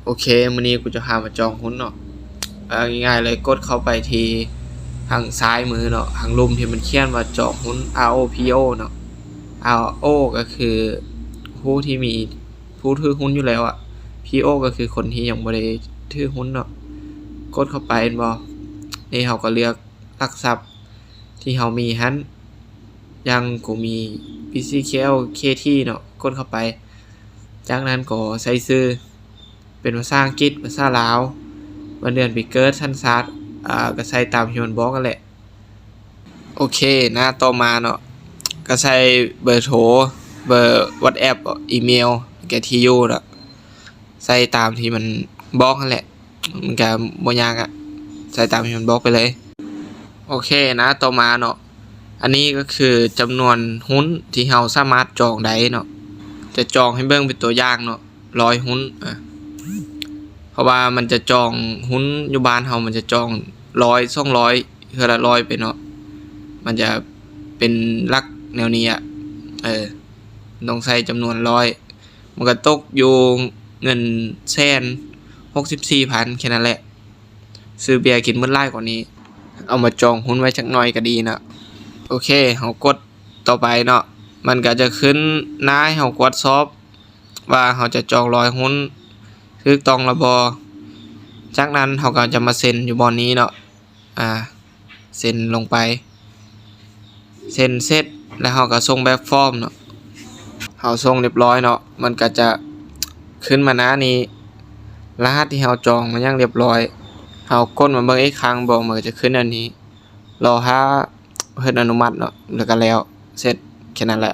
ໂອເຄ ມື້ນີ້ກູຈະພາມາຈອງຮຸ້ນເນາະ. ເອົາງ່າຍໆເລີຍ ກົດເຂົ້າໄປທີ່ທາງຊ້າຍມືເນາະ, ທາງລຸ່ມທີ່ມັນຂຽນວ່າຈອງຮຸ້ນ ອາໂອ ພີໂອ ເນາະ. ອາໂອ ກໍຄືຜູ້ທີ່ມີ ຜູ້ຖືຮຸ້ນຢູ່ແລ້ວອະ, ພີໂອ ກໍຄືຄົນທີ່ຍັງບໍ່ໄດ້ຖືຮຸ້ນເນາະ. ກົດເຂົ້າໄປແມ່ນບໍ່? ນີ້ເຮົາກໍເລືອກຫຼັກຊັບທີ່ເຮົາມີຫັ້ນ, ຢ່າງກູມີ ບີຊີແຄລ ເຄທີ ເນາະ, ກົດເຂົ້າໄປ. ຈາກນັ້ນກໍໃສ່ຊື່ ເປັນພາສາອັງກິດ, ພາສາລາວ, ວັນເດືອນປີເກີດ, ສັນຊາດ ອາ ກໍໃສ່ຕາມທີ່ມັນບອກຫັ້ນແຫຼະ. ໂອເຄ ໜ້າຕໍ່ມາເນາະ ກໍໃສ່ເບີໂທ, ເບີ WhatsApp, ອີເມວ ແລະ ທີ່ຢູ່ເນາະ, ໃສ່ຕາມທີ່ມັນບອກຫັ້ນແຫຼະ. ມັນກະບໍ່ຍາກອະ, ໃສ່ຕາມທີ່ມັນບອກໄປເລີຍ. ໂອເຄ ໜ້າຕໍ່ມາເນາະ, ອັນນີ້ກໍຄືຈຳນວນຮຸ້ນທີ່ເຮົາສາມາດຈອງໄດ້ເນາະ. ຈະຈອງໃຫ້ເບິ່ງເປັນຕົວຢ່າງເນາະ, ຮ້ອຍຮຸ້ນ ອາ ເພາະວ່າມັນຈະຈອງ, ຮຸ້ນຢູ່ບ້ານເຮົາມັນຈະຈອງຮ້ອຍ ສອງຮ້ອຍ ເທື່ອລະຮ້ອຍໄປເນາະ, ມັນຈະເປັນຫຼັກແນວນີ້ອະ. ເອີ ຕ້ອງໃສ່ຈຳນວນຮ້ອຍ ມັນກໍຕົກຢູ່ເງິນແສນຫົກສິບສີ່ພັນ ແຄ່ນັ້ນແຫຼະ. ຊື້ເບຍກິນມື້ຫຼາຍກວ່ານີ້. ເອົາມາຈອງຮຸ້ນໄວ້ຈັກໜ້ອຍກໍດີເນາະ. ໂອເຄ ເຮົາກົດຕໍ່ໄປເນາະ, ມັນກໍຈະຂຶ້ນໜ້າໃຫ້ເຮົາກວດສອບວ່າເຮົາຈະຈອງຮ້ອຍຮຸ້ນຖືກຕ້ອງແລ້ວບໍ່. ຈາກນັ້ນເຮົາກໍຈະມາເຊັນຢູ່ບ່ອນນີ້ເນາະ, ອາ ເຊັນລົງໄປ. ເຊັນເສັດແລ້ວເຮົາກໍສົ່ງແບບຟອມເນາະ. ເຮົາສົ່ງຮຽບຮ້ອຍເນາະ, ມັນກໍຈະຂຶ້ນມາໜ້ານີ້, ລະຫັດທີ່ເຮົາຈອງມາຢ່າງຮຽບຮ້ອຍ. ເຮົາກົດມາເບິ່ງອີກຄັ້ງບໍ ມັນກໍຈະຂຶ້ນແນວນີ້. ລໍຖ້າເພິ່ນອະນຸມັດເນາະ, ແລ້ວກໍແລ້ວ, ເສັດ, ແຄ່ນັ້ນແຫຼະ.